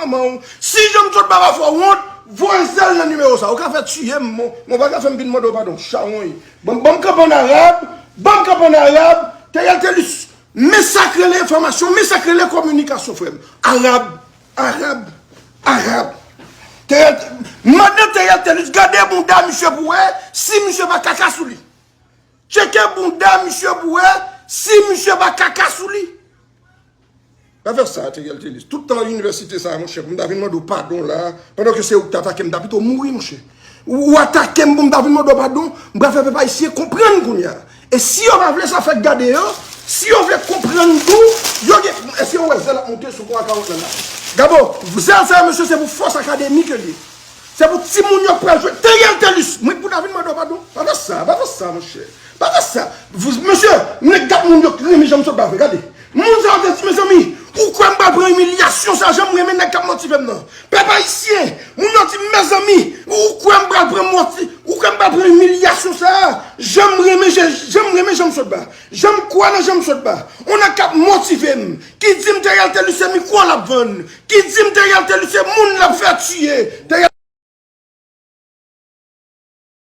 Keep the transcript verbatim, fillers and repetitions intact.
manman w. Si Jean Claude Baba fè w wont, voye zèl nan nimewo sa. Ou ka fè tiye m, mon, mon pa ka fè m vin mande w padon. Chawony. Ban m, ban m kanpe an arab, ban m kanpe an arab. Theriel Thelus, men sa k rele enfòmasyon, men sa k rele kominikasyon, frè m. Arab, arab, arab. Theriel, mande Theriel Thelus, gade bounda misye pou wè si misye pa kaka sou li. Tcheke bounda misye pou wè si misye pa kaka sou li. Pa fè sa, Theriel Thelus. Tout tan inivèsite sa, monchè, pou m ta vin mande w padon la, pandan ke se ou ki t atake m, m ta pito mouri, monchè. Ou, ou atake m pou m ta vin mande w padon, m pral fè pèp ayisyen konprann kounye a. E si yo pa vle sa fèk gade yo, si yo vle konprann tou, yo gen, èske yo wè zèl ap monte sou kò a kawòt lan la? Gabo, zèl sa yo, mesye, se pou fòs akademik yo li ye. Se pou timoun yo k pral jwe. Theriel Thelus, mwen pou ta vin mande w padon. Pa fè sa, pa fè sa, monchè. Pa fè sa. Mesye, nèg k ap moun yo k renmen Jean Claude Baba, gade. Moun sa yo te di, mezanmi, ou kwè m pral pran imilyasyon sa, jan m renmen nèg k ap motive m nan. Pèp ayisyen, moun yo di, mezanmi, ou kwè m pral pran moti, ou kwè m pral pran imilyasyon sa, jan m renmen, jan m renmen Jean Claude Baba. Jan m kwè nan Jean Claude Baba. On nèg k ap motive m, ki di m Theriel Thelus se mikwo l ap vann, ki di m Theriel Thelus se moun l ap fè tiye. Theriel